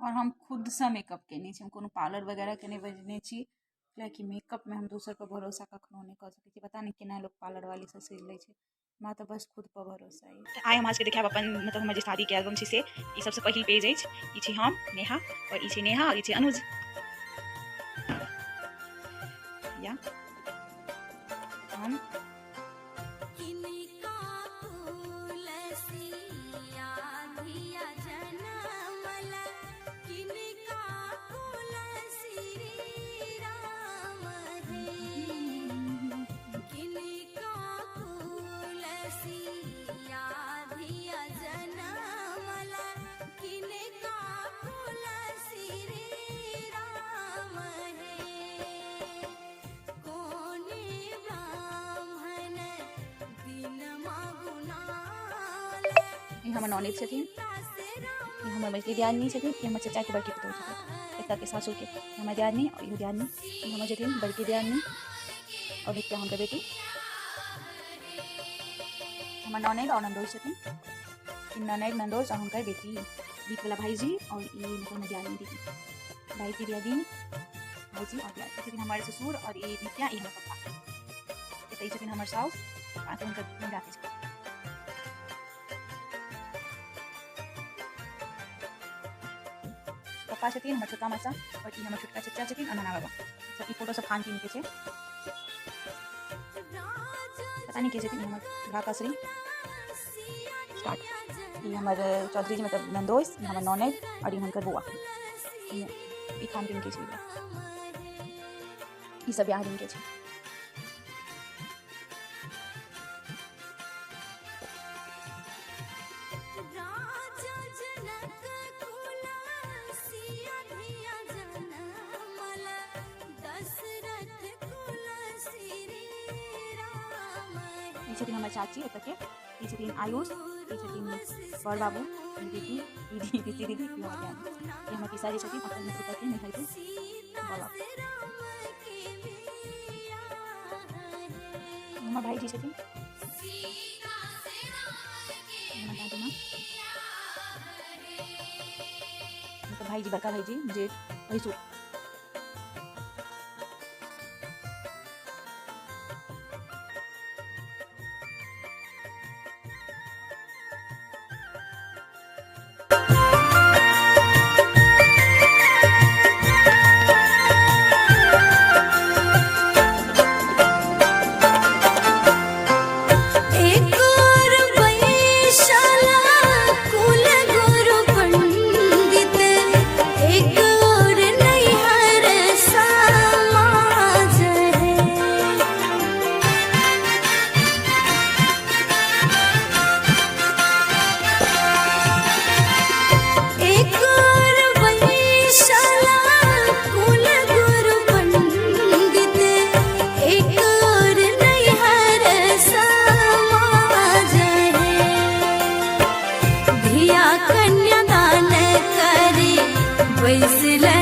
आओर हम खुदसँ मेकअप कयने छी। हम कोनो पार्लर वगैरहके नहि बजेने छी, कियाकि मेकअपमे हम दोसरपर भरोसा कखनो नहि कऽ सकै छी। पता नहि केना लोक पार्लरवाली सब सजि लै छै। हमरा तऽ बस खुदपर भरोसा अइ। तऽ आइ हम अहाँके देखायब अपन मतलब हमर जे शादीके एल्बम छै से ई सबसँ पहिल पेज अछि। ई छी हम नेहा आओर ई छी नेहा आओर ई छी अनुज। या हम ई हमर ननैद छथिन, ई हमर मझली दियादनी छथिन, ई हमर चचाके बड़की पुतोहु छथिन, एतऽके सासुरके। हमर दियादनी आओर इहो दियादनी, ई हमर छथिन बड़की दियादनी आओर एकटा हुनकर बेटी। हमर ननैद आओर ननदोसि छथिन, ई ननैद ननदोसि आओर हुनकर बेटी, बीचवला भाईजी आओर ई मतलब हमर दियादनी दीदी, भाईजी दियादनी भाईजी आओर दियादनी छथिन हमर ससुर आओर ई नित्या, ई हमर पप्पा। एतऽ ई छथिन हमर साउस आ हुनकर नैहराके छथिन। पप्पा छथिन हमर छोटका मासा आओर ई हमर छोटका चचा छथिन आओर नाना बाबा। सब ई फोटो सब खान पीन के छै, पता नहीं के छथिन। ई हमर भ्राताश्री स्टार्ट। ई हमर चौधरी जी मतलब नंदोस, ई हमर ननैद आओर ई हुनकर बौआ। ई खान पीन के छै, ई सब बियाह दिन के छै। ई छथिन हमर चाची एतऽके, ई छथिन आयुष, ई छथिन बर बाबू, ई दीदी, ई दीदी, दीदी, ई हमर दियादनी, ई हमर पिसाजी छथिन अपन एतऽके नैहरके बाबा। हमर भाईजी छथिन, हमर दादी माँ, मतलब भाईजी, बड़का भाईजी, जेठ, भैंसुर। कन्यादान करे बैसला।